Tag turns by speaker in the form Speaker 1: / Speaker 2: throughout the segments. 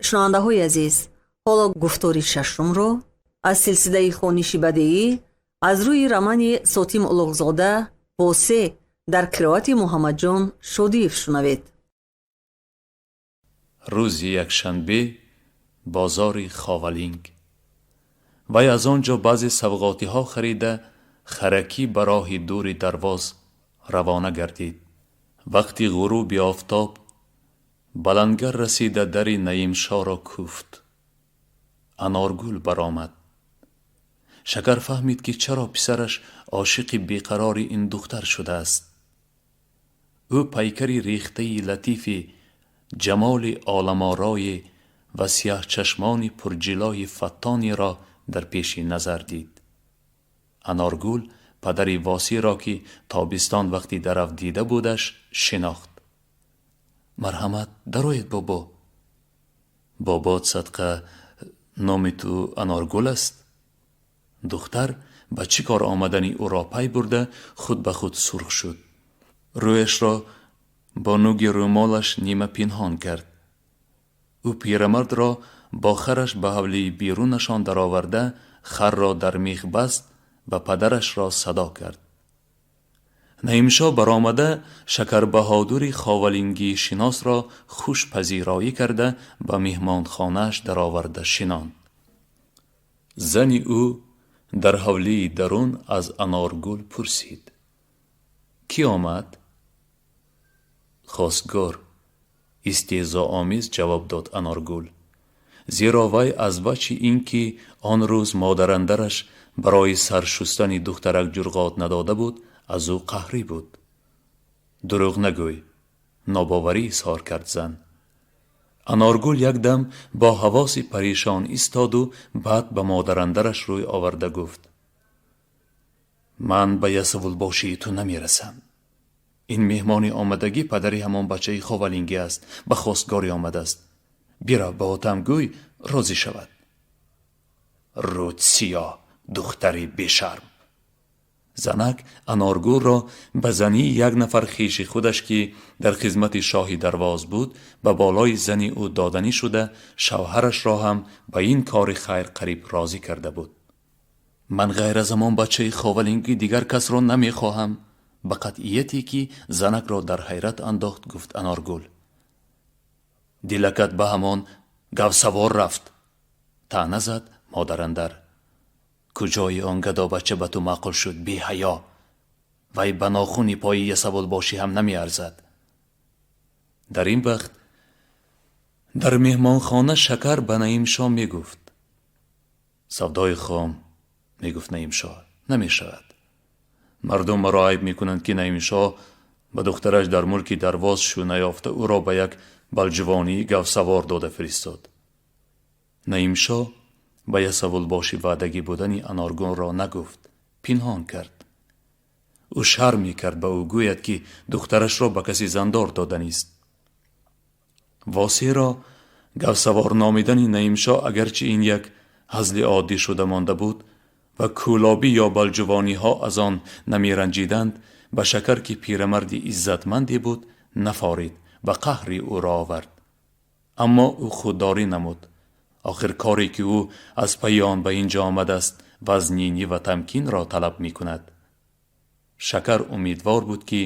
Speaker 1: Шунавандаҳои азиз, ҳоло гуфтори шашумро аз силсилаи хониши бадеӣ аз рӯи романи Сотим Улуғзода «Восе» дар қироати Муҳаммадҷон Шодиев шунавед.
Speaker 2: Рӯзи якшанбе, бозори Ховалинг. Вай аз он ҷо баъзе савғотиҳо харида, харакӣ ба роҳи дури Дарвоз равона гардид. Вақти ғуруби офтоб Балангар расида, дари Наимшоро кӯфт. Аноргул баромад. Шакар фаҳмид, ки чаро писараш ошиқи беқарори ин духтар шудааст. Ӯ пайкари рехтаи латифи, ҷамоли оламорое ва сияҳчашмони пурҷилои фаттонеро дар пеши назар дид. Аноргул падари Восиро, ки тобистон вақти дарав дида будаш, шинохт. «Марҳамат, дароед, бобо». «Бобот садқа, номи ту Аноргул аст?» Духтар ба чӣ кор омадани ӯро пай бурда, худ ба худ сурх шуд, рӯяшро бо нуги рӯмолаш нима пинҳон кард. Ӯ пирамардро бо хараш ба ҳавлии берунашон дароварда, харро дар мех баст ва падарашро садо кард. Наимшо баромада, Шакарбаҳодури ховалингишиносро хуш пазироӣ карда, ба меҳмонхонааш дароварда шинонд. Зани ӯ дар ҳавлии дарун аз Аноргул пурсид: «Кӣ омад?» «Хостгор», истеҳзоомез ҷавоб дод Аноргул, зеро вай аз вачҳи ин ки он рӯз модарандараш барои сар шустани духтарак ҷурғот надода буд, аз ӯ қаҳрӣ буд. «Дурӯғ нагӯй», нобоварӣ изҳор кард зан. Аноргул як дам бо ҳавоси парешон истоду баъд ба модарандараш рӯй оварда гуфт: «Ман ба ясавулбошии ту намерасам. Ин меҳмони омадагӣ падари ҳамон бачаи ховалингӣ аст, ба хостгорӣ омадааст. Бирав, ба отам гӯй, розӣ шавад». «Рӯт сиёҳ, духтари бешарм!» Занак Аноргулро ба зании як нафар хеши худаш, ки дар хизмати шоҳи Дарвоз буд, ба болои зани ӯ доданӣ шуда, шавҳарашро ҳам ба ин кори хайр қариб розӣ карда буд. «Ман ғайр аз ҳамон бачаи ховалингӣ дигар касро намехоҳам», ба қатъияте, ки занакро дар ҳайрат андохт, гуфт Аноргул. «Дилакат ба ҳамон гавсавор рафт», таъна зад модарандар. «Куҷои он гадобача ба ту маъқул шуд, беҳаё? Вай ба нохуни пои ясавулбошӣ ҳам намеарзад». Дар ин вақт дар меҳмонхона Шакар ба Наимшо мегуфт: «Савдои хом, мегуфт Наимшо, намешавад. Мардум маро айб мекунанд, ки Наимшо ба духтараш дар мулки Дарвоз шу наёфта, ӯро ба як балҷувонии гавсавор дода фиристод». Наимшо ба ясавулбошӣ ваъдагӣ будани Аноргулро нагуфт, пинҳон кард. Ӯ шарм мекард ба ӯ гӯяд, ки духтарашро ба каси зандор доданист. Восеро гавсавор номидани Наимшо, агарчи ин як ҳазли оддӣ шуда монда буд ва кӯлобӣ ё балҷувониҳо аз он намеранҷиданд, ба Шакар, ки пирамарди иззатманде буд, нафорид ва қаҳри ӯро овард. Аммо ӯ худдорӣ намуд. Охир коре, ки ӯ аз пайи он ба ин ҷо омадааст, вазнинӣ ва тамкинро талаб мекунад. Шакар умедвор буд, ки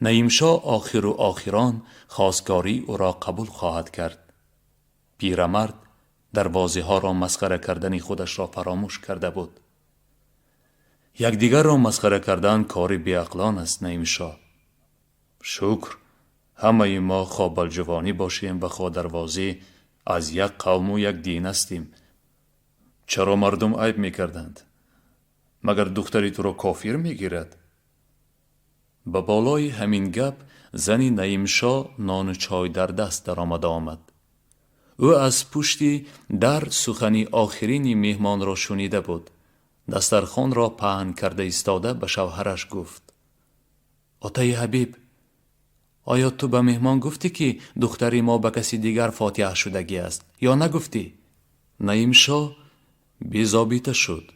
Speaker 2: Наимшо охиру охирон хостгории ӯро қабул хоҳад кард. Пирамард дарвозиҳоро масхара кардани худашро фаромӯш карда буд. «Якдигарро масхара кардан кори беақлон аст, Наимшо. Шукр, ҳамаи мо, хоҳ балҷувонӣ бошем ва хоҳ дарвозӣ, аз як қавму як дин ҳастем. Чаро мардум айб мекарданд? Магар духтари туро кофир мегирад?» Ба болои ҳамин гап зани Наимшо нону чой дар даст даромада омад. Ӯ аз пушти дар сухани охирини меҳмонро шунида буд. Дастархонро паҳн карда истода, ба шавҳараш гуфт: «Отаи Ҳабиб, оё ту ба меҳмон гуфтӣ, ки духтари мо ба каси дигар фотиҳа шудагӣ аст, ё нагуфтӣ?» Наимшо безобита шуд,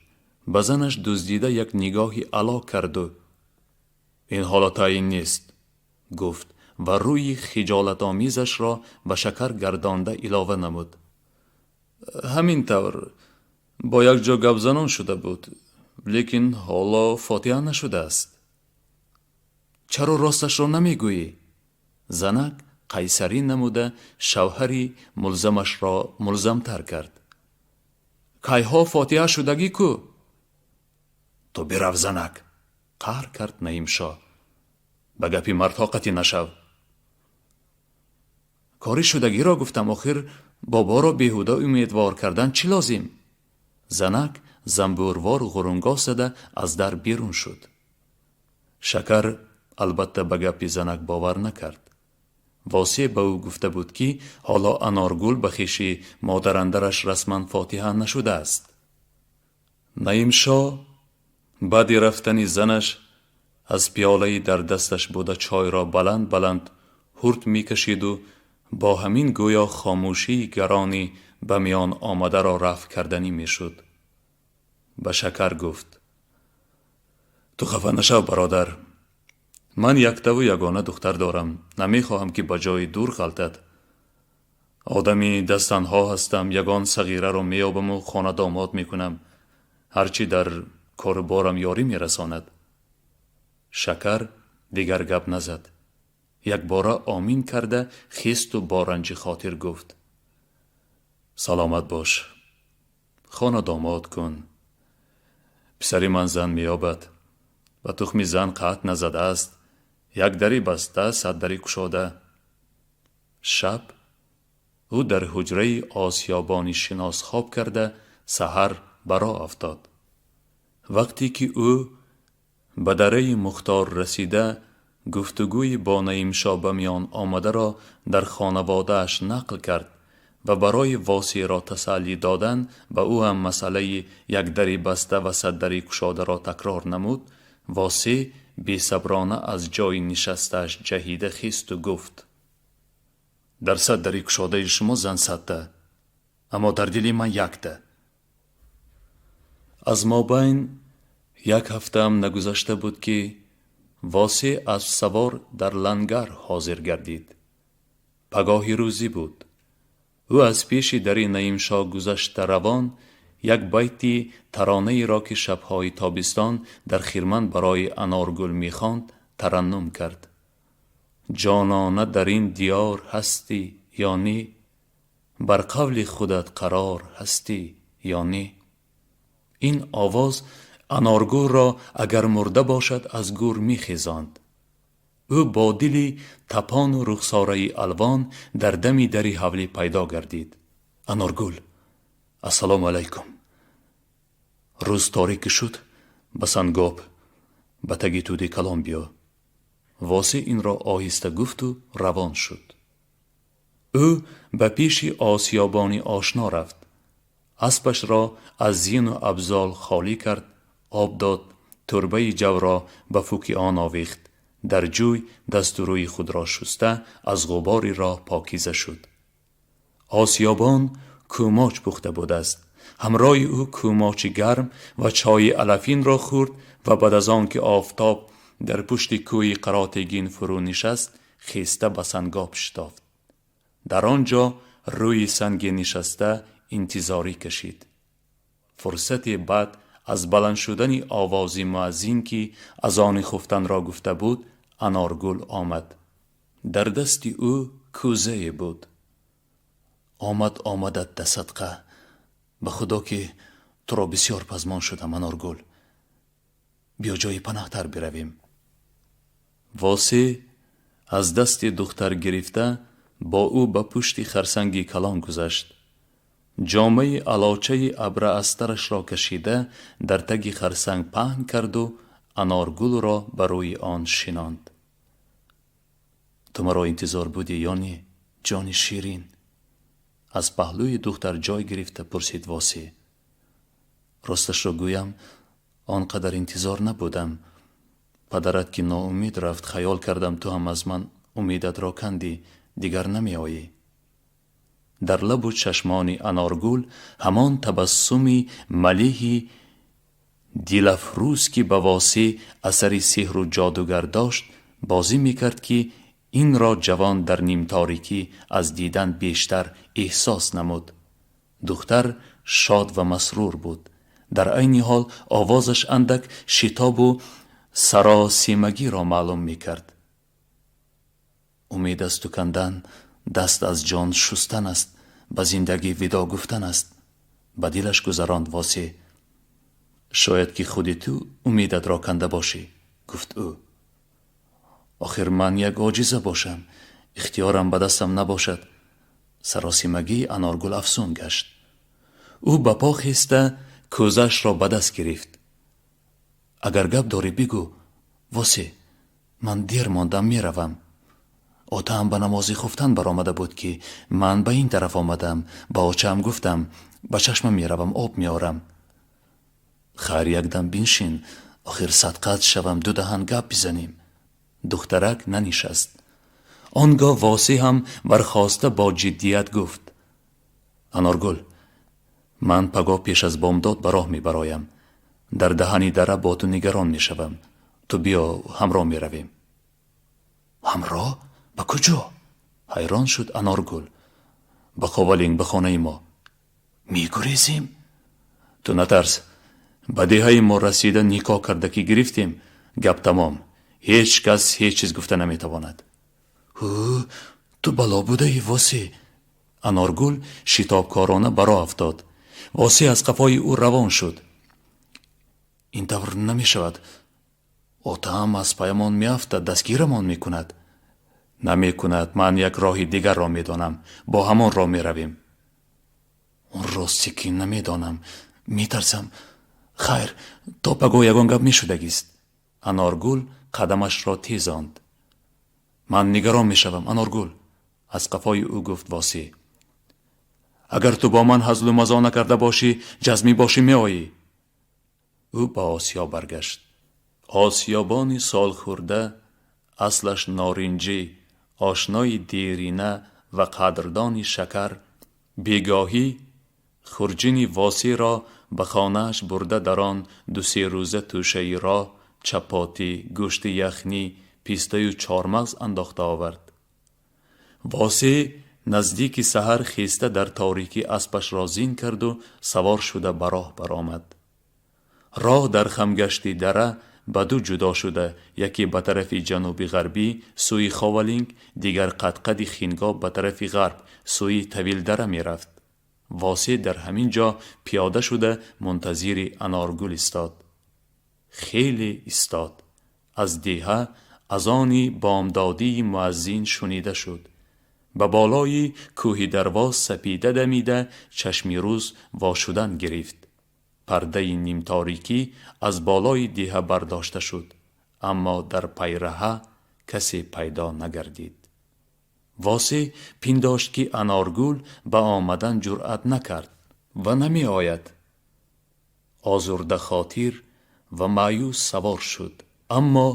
Speaker 2: ба занаш дуздида як нигоҳи ало карду: «Ин ҳоло таъин нест», гуфт ва рӯи хиҷолатомезашро ба Шакар гардонда илова намуд: Ҳамин тавр бо як ҷо гапзанон шуда буд, лекин ҳоло фотиҳа нашудааст. Чаро росташро намегӯӣ? Занак қайсарӣ намуда шавҳари мулзамашро мулзамтар кард. Кайҳо фотиҳа шудагӣ кӯ? Ту бирав, занак, қаҳр кард Наимшоҳ. Ба гапи мардҳо қатъӣ нашав. Кори шудагиро гуфтам, охир боборо беҳуда умедвор кардан чӣ лозим? Занак занбӯрвор ғурунгоҳ зада аз дар берун шуд. Шакар албатта ба гапи занак бовар накард. Восеъ ба ӯ гуфта буд, ки ҳоло Аноргул ба хеши модарандараш расман фотиҳа нашудааст. Наимшоҳ баъди рафтани занаш аз пиёлаи дар дасташ буда чойро баланд баланд ҳурт мекашиду бо ҳамин гӯё хомӯшии гарони ба миён омадаро рафъ карданӣ мешуд. Ба Шакар гуфт: ту хафа нашав, бародар, ман яктаву ягона духтар дорам, намехоҳам, ки ба ҷои дур ғалтад. Одами дастtanҳо ҳастам, ягон сағираро меёбаму хонадомод мекунам, ҳарчи дар кору борам ёрӣ мерасонад. Шакар дигар гап назад. Якбора омин карда хесту бо ранҷи хотир гуфт: саломат бош, хонадомод кун, писари ман зан меёбад, ба тухми зан қатъ назадааст, як дари баста, сад дари кушода. Шаб ӯ дар ҳуҷраи осиёбони шинос хоб карда, саҳар баро афтод. Вақте ки ӯ ба дараи Мухтор расида, гуфтугӯи бо Наимшоҳ ба миён омадаро дар хонаводааш нақл кард ва барои Восеъро тасаллӣ додан ба ӯ ҳам масъалаи як дари баста ва сад дари кушодаро такрор намуд, Восеъ бесаброна аз ҷои нишастааш ҷаҳида хесту гуфт: дар сад дари кушодаи шумо зан садта, аммо дар дили ман якта. Аз мобайн як ҳафтаам нагузашта буд, ки Восеъ аспсавор дар лангар ҳозир гардид. Пагоҳи рӯзӣ буд. Ӯ аз пеши дари Наимшоҳ гузашта равон як байти таронаеро, ки шабҳои тобистон дар хирман барои Аноргул мехонд, тараннум кард. Ҷонона дар ин диёр ҳастӣ ё не? Бар қавли худат қарор ҳастӣ ё не? Ин овоз Аноргулро, агар мурда бошад, аз гӯр мехезонд. Ӯ бо дили тапону рухсораи алвон дар дами дари ҳавлӣ пайдо гардид. Аноргул, ассалому алайкум. Рӯз торик ки шуд, ба сангоб, ба таги туди калон биё. Восеъ инро оҳиста гуфту равон шуд. Ӯ ба пеши осиёбони ошно рафт. Аспашро аз зину абзол холӣ кард, об дод, турбаи ҷавро ба фуки он овехт, дар ҷӯй дасту рӯи худро шуста, аз ғубори роҳ покиза шуд. Осиёбон кӯмоч пухта будааст. Ҳамроҳи ӯ кӯмочи гарм ва чойи алафинро хӯрд ва баъд аз он ки офтоб дар пушти кӯҳи Қаротегин фурӯ нишаст, хеста ба сангоб шитофт. Дар он ҷо рӯи санге нишаста интизорӣ кашид. Фурсате баъд аз баланд шудани овози муаззин, ки азони хуфтанро гуфта буд, Аноргул омад. Дар дасти ӯ кӯзае буд. Омад, омадат да садқа. Ба худо, ки туро бисёр пазмон шудам, Аноргул. Биё, ҷои панаҳтар биравем. Восеъ аз дасти духтар гирифта бо ӯ ба пушти харсанги калон гузашт. Ҷомаи алочаи абраастарашро кашида дар таги харсанг паҳн карду Аноргулро ба рӯи он шинонд. Ту маро интизор будӣ ё не, ҷони ширин? Аз паҳлӯи духтар ҷой гирифта пурсид Восеъ. Росташро гӯям, он қадар интизор набудам. Падарат ки ноумед рафт, хаёл кардам, ту ҳам аз ман умедатро кандӣ, дигар намеоӣ. Дар лабу чашмони Аноргул ҳамон табассуми малиҳи дилафрӯз, ки ба Восеъ асари сеҳру ҷодугар дошт, бозӣ мекард, ки инро ҷавон дар нимторикӣ аз дидан бештар эҳсос намуд. Духтар шод ва масрур буд. Дар айни ҳол овозаш андак шитобу саросимагиро маълум мекард. Умед аз ту кандан даст аз ҷон шустан аст, ба зиндагӣ видоъ гуфтан аст, ба дилаш гузаронд Восеъ. Шояд ки худи ту умедатро канда бошӣ, гуфт ӯ. Охир ман як оҷиза бошам, ихтиёрам ба дастам набошад. Саросимагии Аноргул афзун гашт. Ӯ ба по хеста кӯзаашро ба даст гирифт. Агар гап дорӣ, бигӯ, Восеъ, ман дер мондам, меравам. Отаам ба намози хуфтан баромада буд, ки ман ба ин тараф омадам. Ба очаам гуфтам, ба чашма меравам, об меорам. Хайр, якдам биншин, охир садқат шавам, ду даҳан гап бизанем. Духтарак нанишаст. Он гоҳ Восеъ ҳам бархоста бо ҷиддият гуфт: Аноргул, ман пагоҳ пеш аз бомдод ба роҳ мебароям. Дар даҳани дара бо ту нигарон мешавам. Ту биё, ҳамроҳ меравем. Ҳамроҳ? Ба куҷо? Ҳайрон шуд Аноргул. Ба Ховалинг, ба хонаи мо. Мегурезем? Ту натарс. Ба деҳаи мо расида, никоҳ карда ки гирифтем, гап тамом. Ҳеҷ кас ҳеҷ чиз гуфта наметавонад. Ҳу, ту бало будаӣ, Восеъ. Аноргул шитобкорона ба роҳ афтод. Восеъ аз қафои ӯ равон шуд. Ин тавр намешавад. Отаам аз паямон меафтад, дастгирамон мекунад. Намекунад, ман як роҳи дигарро медонам, бо ҳамон роҳ меравем. Он рости ки намедонам, метарсам. Хайр, то пагоҳ ягон гап мешудагист. Аноргул қадамашро тезонд. Ман нигарон мешавам, Аноргул, аз қафои ӯ гуфт Восеъ. Агар ту бо ман ҳазлу мазо накарда бошӣ, ҷазмӣ бошӣ, меоӣ. Ӯ ба Осиё баргашт. Осиёбони солхӯрда, аслаш норинҷӣ, ошнои дерина ва қадрдони шакар, бегоҳӣ хурҷини Восеъро ба хонааш бурда, дар он ду-се рӯза тӯшаи роҳ чапотӣ, гӯшти яхнӣ, пистаю чормағз андохта овард. Восеъ наздики саҳар хеста, дар торикӣ аспашро зин карду савор шуда ба роҳ баромад. Роҳ дар хамгашти дара ба ду ҷудо шуда, яке ба тарафи ҷануби ғарбӣ, сӯи Ховалинг, дигар қадқади Хингоб ба тарафи ғарб, сӯи Тавилдара мерафт. Восеъ дар ҳамин ҷо пиёда шуда, мунтазири Аноргул истод. Хеле истод. Аз деҳа азони бомдодии муаззин шунида шуд. Ба болои кӯҳи Дарвоз сапида дамида, чашми рӯз вошудан гирифт. Пардаи нимторикӣ аз болои деҳа бардошта шуд, аммо дар пайраҳа касе пайдо нагардид. Восеъ пиндошт, ки Аноргул ба омадан ҷуръат накард ва намеояд. Озурдахотир ва маъюс савор шуд, аммо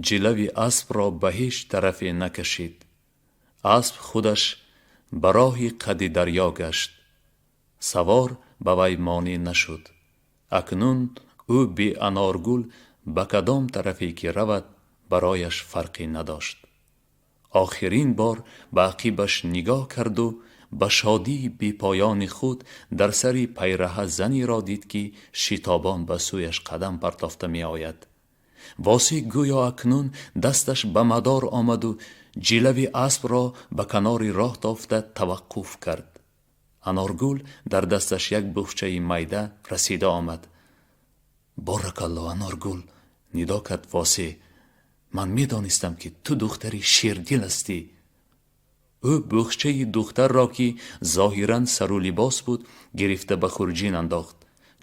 Speaker 2: ҷилави аспро ба ҳеҷ тарафе накашид. Асп худаш ба роҳи қади дарё гашт. Савор ба вай монеъ нашуд. Акнун ӯ бе Аноргул ба кадом тарафе ки равад, барояш фарқе надошт. Охирин бор ба ақибаш нигоҳ карду ба шодии бепоёни худ дар сари пайраҳа занеро дид, ки шитобон ба сӯяш қадам партофта меояд. Восеъ гӯё акнун дасташ ба мадор омаду ҷилави аспро ба канори роҳ тофта таваққуф кард. Аноргул дар дасташ як буғчаи майда расида омад. Боракалло, Аноргул, нидо кард Восеъ, ман медонистам, ки ту духтари шердил ҳастӣ. Ӯ буғчаи духтарро, ки зоҳиран сару либос буд, гирифта ба хурҷин андохт,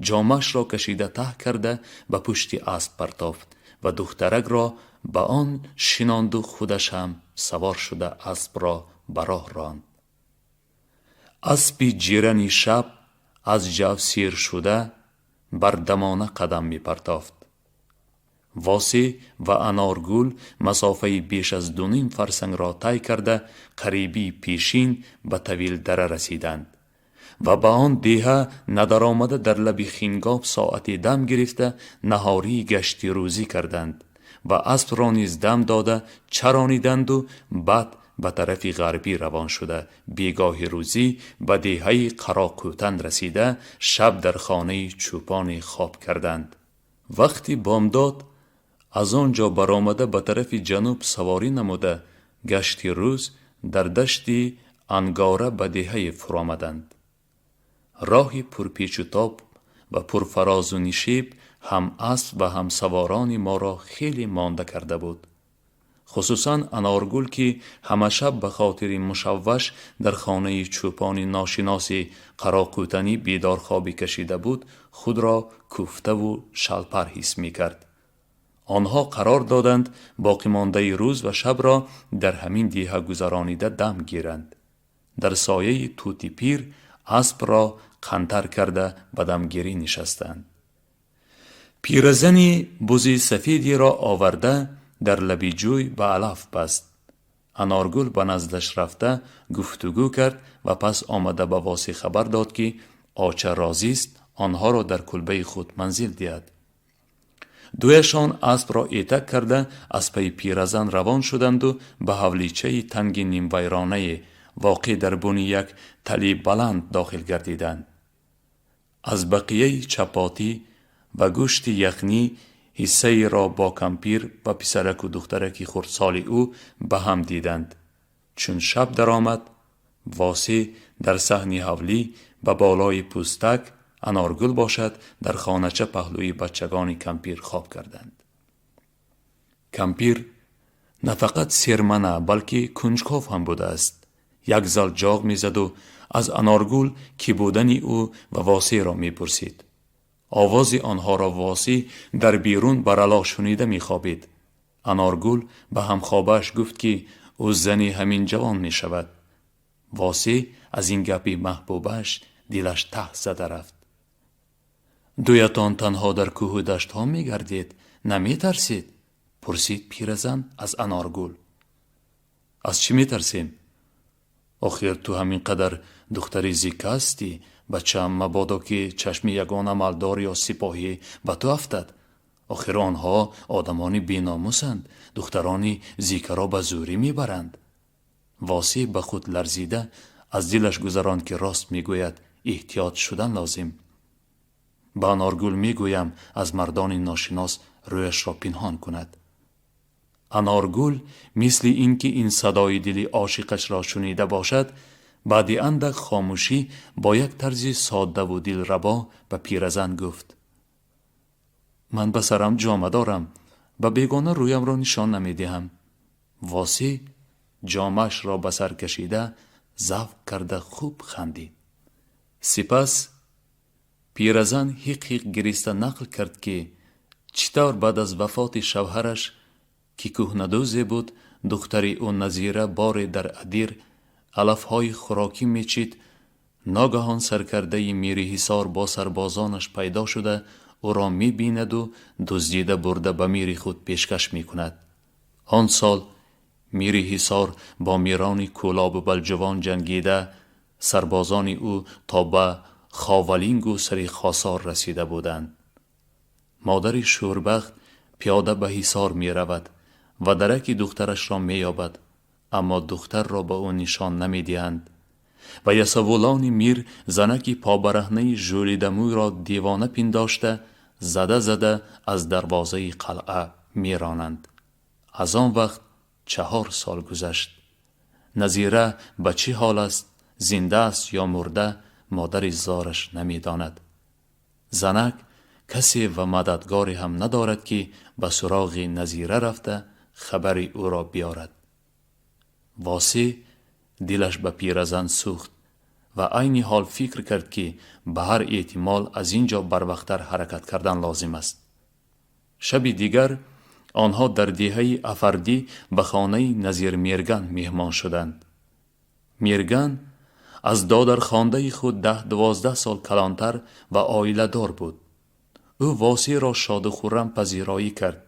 Speaker 2: ҷомаашро кашида таҳ карда ба пушти асп партофт ва духтаракро ба он шинонду худаш ҳам савор шуда аспро ба роҳ ронд. Аспи ҷирани шаб аз ҷав сер шуда бар дамона қадам мепартофт. Восеъ ва Аноргул масофаи беш аз дуним фарсангро тай карда, қарибии пешин ба Тавилдара расиданд ва ба он деҳа надаромада, дар лаби Хингоб соате дам гирифта, наҳории гаштирӯзӣ карданд ва аспро низ дам дода чарониданду баъд ба тарафи ғарбӣ равон шуда, бегоҳи рӯзӣ ба деҳаи Қароқӯтан расида, шаб дар хонаи чӯпоне хоб карданд. Вақти бомдод аз он ҷо баромада, ба тарафи ҷануб саворӣ намуда, гашти рӯз дар дашти Ангора ба деҳае фуромаданд. Роҳи пурпечутоб ва пурфарозу нишеб ҳам асп ва ҳам саворони моро хеле монда карда буд. Хусусан Аноргул, ки ҳамашаб ба хотири мушавваш дар хонаи чӯпони ношиноси Қароқӯтанӣ бедорхобӣ кашида буд, худро кӯфтаву шалпар ҳис мекард. Онҳо қарор доданд боқимондаи рӯз ва шабро дар ҳамин деҳа гузаронида дам гиранд. Дар сояи тути пир аспро қантар карда, ба дамгирӣ нишастанд. Пиразани бузи сафедеро оварда, дар лаби ҷӯй ба алаф баст. Аноргул ба наздаш рафта гуфтугӯ кард ва пас омада ба Восеъ хабар дод, ки оча розист онҳоро дар кулбаи худ манзил диҳад. Дуяшон аспро этак карда, аз пайи пиразан равон шуданду ба ҳавличаи танги нимвайронае, воқеъ дар буни як тали баланд, дохил гардиданд. Аз бақияи чапотӣ ва гӯшти яхнӣ ҳиссаеро бо кампир ва писараку духтараки хурдсоли ӯ ба ҳам диданд. Чун шаб даромад, Восеъ дар саҳни ҳавлӣ ба болои пӯстак, Аноргул бошад дар хонача паҳлӯи бачагони кампир хоб карданд. Кампир на фақат сермана, балки кунҷков ҳам будааст. Як зал ҷоғ мезаду аз Аноргул кӣ будани ӯ ва Восеъро мепурсид. Овози онҳоро Восеъ дар берун барало шунида мехобид. Аноргул ба ҳамхобааш гуфт, ки ӯ зани ҳамин ҷавон мешавад. Восеъ аз ин гапи маҳбубааш дилаш таҳ зада рафт. Дуятон танҳо дар кӯҳу даштҳо мегардед, наметарсед? Пурсид пиразан аз Аноргул. Аз чӣ метарсем? Охир ту ҳамин қадар духтари зикка ҳастӣ, бачаам. Мабодо ки чашми ягон амалдор ё сипоҳӣ ба ту афтад. Охир онҳо одамони беномусанд, духтарони зикаро ба зӯрӣ мебаранд. Восеъ ба худ ларзида аз дилаш гузаронд, ки рост мегӯяд, эҳтиёт шудан лозим. Ба Аноргул мегӯям, аз мардони ношинос рӯяшро пинҳон кунад. Аноргул мисли ин ки ин садои дили ошиқашро шунида бошад, баъди андак хомӯшӣ бо як тарзи соддаву дилрабо ба пиразан гуфт: Ман ба сарам ҷома дорам, ба бегона рӯямро нишон намедиҳам. Восеъ ҷомаашро ба сар кашида, завқ карда хуб хандид. Сипас пиразан ҳиқ ҳиқ гириста нақл кард, ки чӣ тавр баъд аз вафоти шавҳараш, ки кӯҳнадӯзе буд, духтари ӯ Назира боре дар адир алафҳои хӯрокӣ мечид, ногаҳон саркардаи мири Ҳисор бо сарбозонаш пайдо шуда, ӯро мебинаду дуздида бурда ба мири худ пешкаш мекунад. Он сол мири Ҳисор бо мирони Кӯлобу Балҷувон ҷангида, сарбозони ӯ то ба Ховалингу сари Хосор расида буданд. Модари шӯрбахт пиёда ба Ҳисор меравад ва дараки духтарашро меёбад, аммо духтарро ба ӯ нишон намедиҳанд ва ясовулони мир занаки побараҳнаи жӯлидамӯйро девона пиндошта, зада зада аз дарвозаи қалъа меронанд. Аз он вақт 4 сол гузашт. Назира ба чӣ ҳол аст, зинда аст ё мурда, модари зораш намедонад. Занак касе ва мададгоре ҳам надорад, ки ба суроғи Назира рафта хабари ӯро биёрад. Восеъ дилаш ба пиразан сӯхт ва айни ҳол фикр кард, ки ба ҳар эҳтимол аз ин ҷо барвақттар ҳаракат кардан лозим аст. Шаби дигар онҳо дар деҳаи Афардӣ ба хонаи Назир Мерган меҳмон шуданд. Мерган аз додархондаи худ 10-12 сол калонтар ва оиладор буд. Ӯ Восеъро шоду хуррам пазироӣ кард.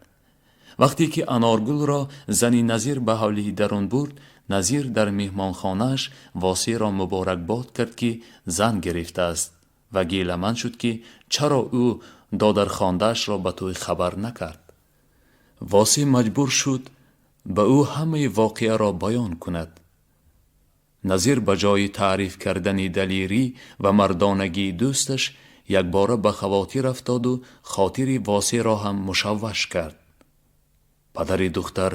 Speaker 2: Вақте ки Аноргулро зани Назир ба ҳавлии дарун бурд, Назир дар меҳмонхонааш Восеъро муборакбод кард, ки зан гирифтааст, ва гиламанд шуд, ки чаро ӯ додархондаашро ба тӯй хабар накард. Восеъ маҷбур шуд Ба ӯ ҳамаи воқеаро баён кунад. Назир ба ҷои таъриф кардани далерӣ ва мардонагии дӯсташ якбора ба хавотир афтоду хотири Восеъро ҳам мушавваш кард. Падари духтар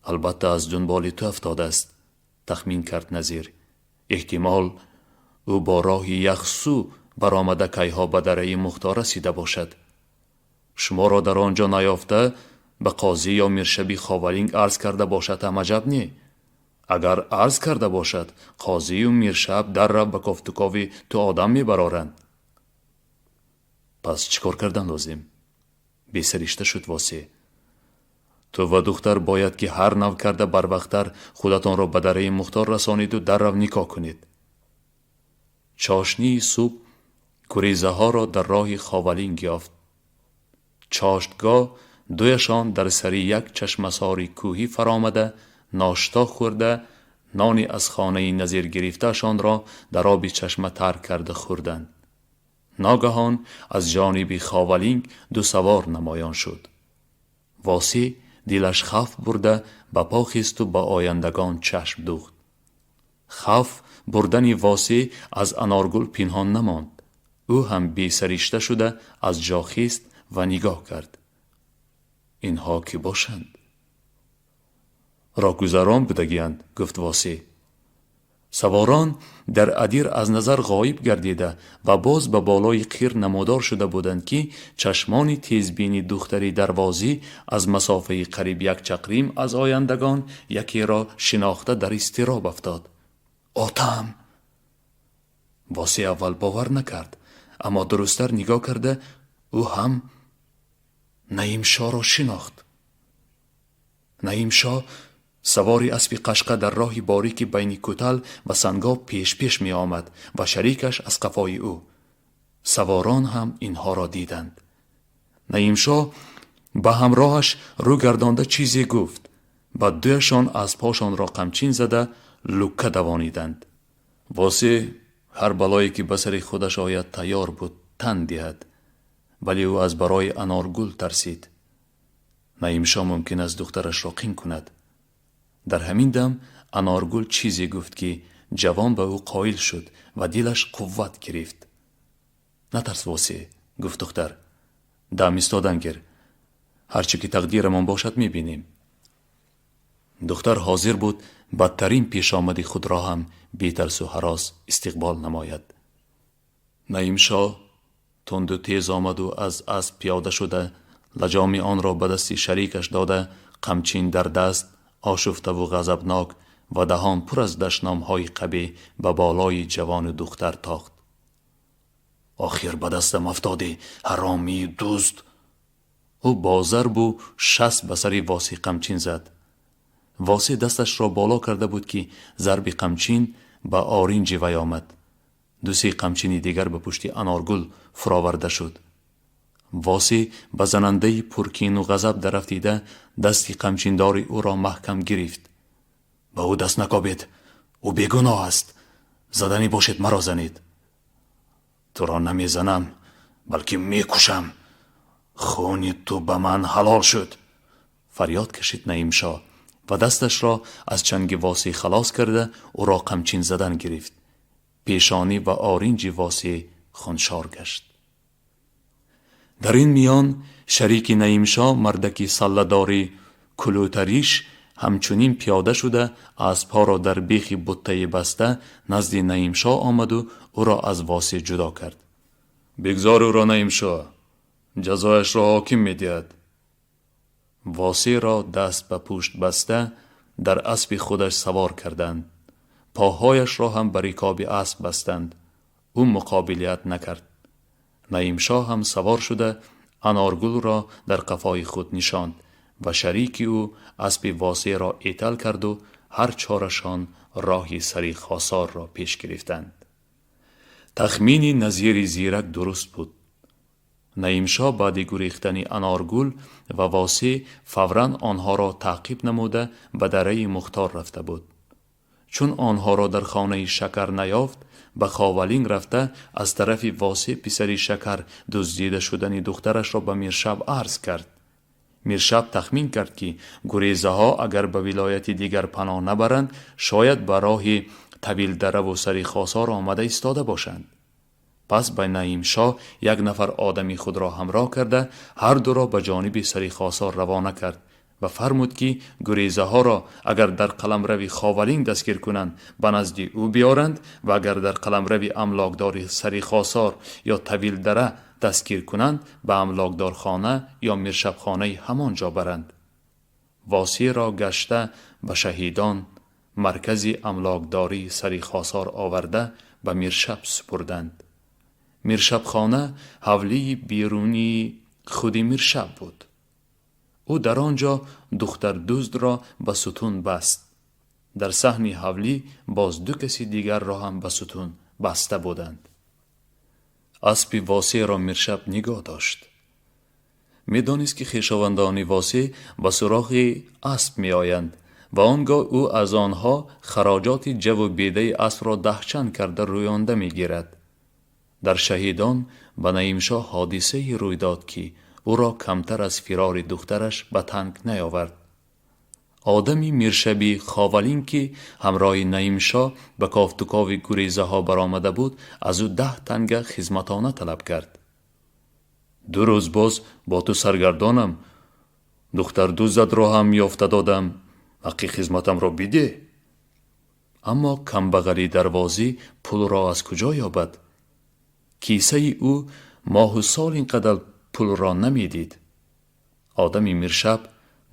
Speaker 2: албатта аз дунболи ту афтодааст, тахмин кард Назир. Эҳтимол, ӯ бо роҳи Яхсу баромада кайҳо ба дараи Мухтор расида бошад. Шуморо дар он ҷо наёфта, ба қозӣ ё миршаби Ховалинг арз карда бошад ҳам аҷаб не. Агар арз карда бошад, қозию миршаб даррав ба кофтукови ту одам мебароранд. Пас чӣ кор кардан лозим? Бесаришта шуд Восеъ. Ту ва духтар бояд ки ҳар нав карда барвақттар худатонро ба дараи Мухтор расониду даррав никоҳ кунед. Чошнии субҳ гурезаҳоро дар роҳи Ховалинг ёфт. Чоштгоҳ дуяшон дар сари як чашмасори кӯҳӣ фаромада, ношто хӯрда, нони аз хонаи Назир гирифтаашонро дар оби чашма тар карда хӯрданд. Ногаҳон аз ҷониби Ховалинг ду савор намоён шуд. Восеъ дилаш хавф бурда, ба по хесту ба ояндагон чашм дӯхт. Хавф бурдани Восеъ аз Аноргул пинҳон намонд. Ӯ ҳам бесаришта шуда аз ҷо хест ва нигоҳ кард. Инҳо кӣ бошанд? Роҳгузарон будагианд, гуфт Восеъ. Саворон дар адир аз назар ғоиб гардида ва боз ба болои қир намудор шуда буданд, ки чашмони тезбини духтари дарвозӣ аз масофаи қариб як чақрим аз ояндагон якеро шинохта дар изтироб афтод. Отам! Восеъ аввал бовар накард, аммо дурусттар нигоҳ карда, ӯ ҳам Наимшоҳро шинохт. Наимшоҳ савори аспи қашқа дар роҳи борики байни кӯтал ва сангоб пеш-пеш меомад ва шарикаш аз қафои ӯ. Саворон ҳам инҳоро диданд. Наимшоҳ ба ҳамроҳаш рӯ гардонда чизе гуфт. Ба дуяшон аспҳошонро қамчин зада лукка давониданд. Восеъ ҳар балое ки ба сари худаш ояд тайёр буд тан диҳад, вале ӯ аз барои Аноргул тарсид. Наимшоҳ мумкин аст духтарашро қин кунад. Дар ҳамин дам Аноргул чизе гуфт, ки ҷавон ба ӯ қоил шуд ва дилаш қувват гирифт. Натарс, Восеъ, гуфт духтар. Дам истодан гир. Ҳарче ки тақдирамон бошад, мебинем. Духтар ҳозир буд бадтарин пешомади худро ҳам бетарсу ҳарос истиқбол намояд. Наимшоҳ тунду тез омаду аз асп пиёда шуда, лаҷоми онро ба дасти шарикаш дода, қамчин дар даст, ошуфтаву ғазабнок ва даҳон пур аз дашномҳои қабеҳ ба болои ҷавону духтар тохт. Охир ба дастам афтодӣ, ҳаромию дузд! Ӯ бо зарбу шаст ба сари Восеъ қамчин зад. Восеъ дасташро боло карда буд, ки зарби қамчин ба оринҷи вай омад. Ду-се қамчини дигар ба пушти Аноргул фуроварда шуд. Восеъ ба занандаи пуркину ғазаб дарафтида, дасти қамчиндори ӯро маҳкам гирифт. Ба ӯ даст накобед, ӯ бегуноҳ аст. Заданӣ бошед, маро занед. Туро намезанам, балки мекушам. Хуни ту ба ман ҳалол шуд, фарёд кашид Наимшоҳ ва дасташро аз чанги Восеъ халос карда, ӯро қамчин задан гирифт. Пешонӣ ва оринҷи Восеъ хуншор гашт. Дар ин миён шарики Наимшоҳ, мардаки салладори кулӯтариш, ҳамчунин пиёда шуда, аспҳоро дар бехи буттае баста, назди Наимшоҳ омаду ӯро аз Восеъ ҷудо кард. Бигзор ӯро, Наимшоҳ, ҷазояшро ҳоким медиҳад. Восеъро даст ба пушт баста, дар аспи худаш савор карданд. Поҳояшро ҳам ба рикоби асп бастанд. Ӯ муқобилият накард. Наимшоҳ ҳам савор шуда, Аноргулро дар қафои худ нишонд ва шарики ӯ аспи Восеъро этал карду ҳар чорашон роҳи сари Хосорро пеш гирифтанд. Тахмини Назири зирак дуруст буд. Наимшоҳ баъди гурехтани Аноргул ва Восеъ фавран онҳоро таъқиб намуда, ба дараи Мухтор рафта буд. Чун онҳоро дар хонаи Шакар наёфт, ба Ховалинг рафта, аз тарафи Восеъ писари Шакар дуздида шудани духтарашро ба миршаб арз кард. Миршаб тахмин кард, ки гурезаҳо агар ба вилояти дигар паноҳ набаранд, шояд ба роҳи Тавилдараву Сари Хосор омада истода бошанд. Пас ба Наимшоҳ як нафар одами худро ҳамроҳ карда, ҳар дуро ба ҷониби Сари Хосор равона кард ва фармуд, ки гурезаҳоро агар дар қаламрави Ховалинг дастгир кунанд, ба назди ӯ биёранд ва агар дар қаламрави амлокдори Сари Хосор ё Тавилдара дастгир кунанд, ба амлокдорхона ё миршабхонаи ҳамон ҷо баранд. Восеъро гашта ба Шаҳидон, маркази амлокдории Сари Хосор оварда, ба миршаб супурданд. Миршабхона ҳавлии берунии худи миршаб буд. Ӯ дар он ҷо духтардуздро ба сутун баст. Дар саҳни ҳавлӣ боз ду каси дигарро ҳам ба сутун баста буданд. Аспи Восеъро миршаб нигоҳ дошт. Медонист, ки хешовандони Восеъ ба суроғи асп меоянд ва он гоҳ ӯ аз онҳо хароҷоти ҷаву бедаи аспро даҳчанд карда рӯёнда мегирад. Дар Шаҳидон ба Наимшоҳ ҳодисае рӯй дод, ки ӯро камтар аз фирори духтараш ба танг наёвард. Одами миршаби Ховалинг, ки ҳамроҳи Наимшоҳ ба кофтукови гурезаҳо баромада буд, аз ӯ 10 танга хизматона талаб кард. 2 рӯз боз бо ту саргардонам, духтардуздатро ҳам ёфта додам, ҳаққи хизматамро бидеҳ. Аммо камбағали дарвозӣ пулро аз куҷо ёбад? Кисаи ӯ моҳу сол ин қадар пулро намедид. Одами миршаб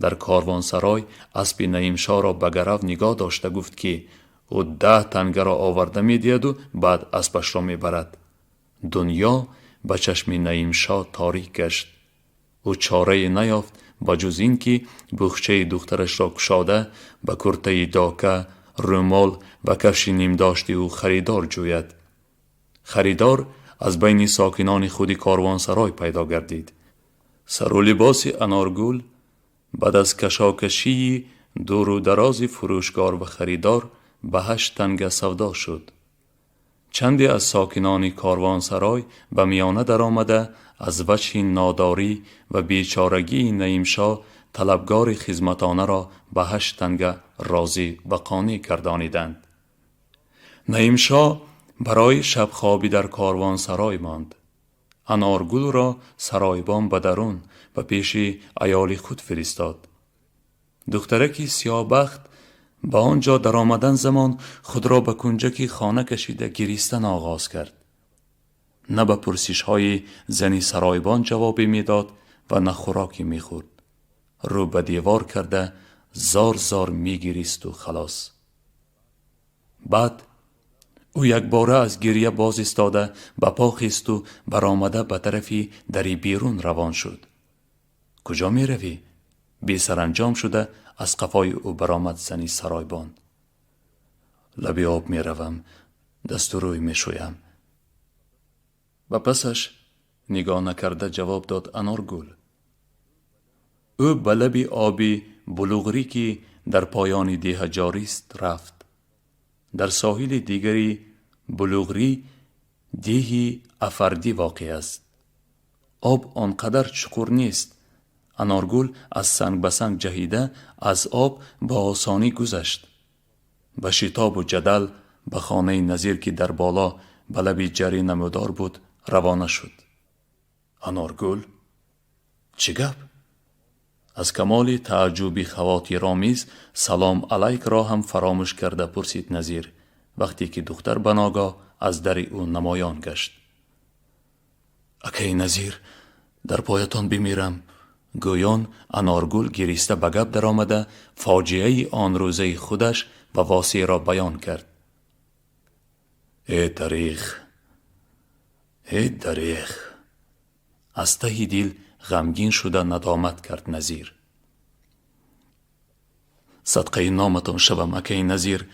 Speaker 2: дар корвонсарой аспи Наимшоҳро ба гарав нигоҳ дошта гуфт, ки ӯ 10 тангаро оварда медиҳаду баъд аспашро мебарад. Дунё ба чашми Наимшоҳ торик гашт. Ӯ чорае наёфт ба ҷуз ин ки бухчаи духтарашро кушода, ба куртаи дока, рӯмол ва кафши нимдошти ӯ харидор ҷӯяд. Харидор аз байни сокинони худи корвонсарой пайдо гардид. Сару либоси Аноргул баъд аз кашокашии дуру дарози фурӯшгор ва харидор ба 8 танга савдо шуд. Чанде аз сокинони корвонсарой ба миёна даромада, аз вачҳи нодорӣ ва бечорагии Наимшоҳ талабгори хизматонаро ба 8 танга розӣ ва қонеъ гардониданд. Наимшоҳ барои шабхобӣ дар корвонсарой монд. Аноргулро саройбон ба дарун ба пеши аёли худ фиристод. Духтараки сиёҳбахт ба он ҷо даромадан замон худро ба кунҷаки хона кашида гиристан оғоз кард. На ба пурсишҳои зани саройбон ҷавобе медод ва на хӯроке мехӯрд. Рӯ ба девор карда зор зор мегиристу халос. Баъд ӯ якбора аз гирья боз истода, ба по хесту баромада ба тарафи дари берун равон шуд. Куҷо меравӣ? Бесаранҷом шуда аз қафои ӯ баромад зани саройбон. Лаби об меравам, дасту рӯй мешӯям. Ба пасаш нигоҳ накарда ҷавоб дод Аноргул. Ӯ ба лаби оби булуғрӣ, ки дар поёни деҳа ҷорист, рафт. Дар соҳили дигари Булуғрӣ деҳи Афардӣ воқеъ аст. Об он қадар чуқур нест. Аноргул аз санг ба санг ҷаҳида аз об ба осонӣ гузашт. Ба шитобу ҷадал ба хонаи Назир, ки дар боло ба лаби ҷарӣ намудор буд, равона шуд. Аноргул, чӣ гап? Аз камоли тааҷҷуби хавотиромез салом алайкро ҳам фаромӯш карда пурсид Назир, вақте ки духтар ба ногоҳ аз дари ӯ намоён гашт. Акаи Назир, дар поятон бимирам, гӯён Аноргул гириста ба гап даромада фоҷиаи он рӯзаи худаш ва Восеъро баён кард. Э дареғ, э дареғ! Аз таҳи дил ғамгин шуда надомат кард Назир. Садқаи номатон шавам, акаи Назир,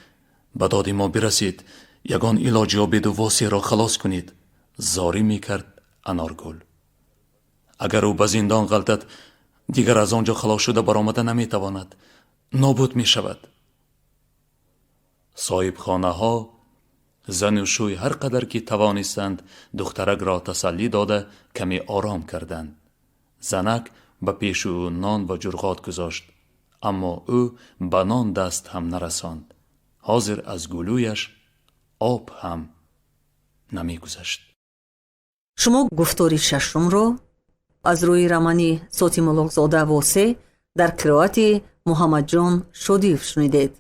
Speaker 2: ба доди мо бирасед, ягон илоҷ ёбеду Восеъро халос кунед, зорӣ мекард Аноргул. Агар ӯ ба зиндон ғалтад, дигар аз он ҷо халос шуда баромада наметавонад, нобуд мешавад. Соҳибхонаҳо зану шӯй ҳар қадар ки тавонистанд, духтаракро тасаллӣ дода, каме ором карданд. Занак Ба пеши ӯ нон ва ҷурғот гузошт, аммо ӯ ба нон даст ҳам нарасонд. Ҳозир аз гулӯяш об ҳам намегузашт.
Speaker 1: Шумо гуфтори шашумро аз рӯи романи Сотим Улуғзода «Восеъ» дар қироати Муҳаммадҷон Шодиев шунидед.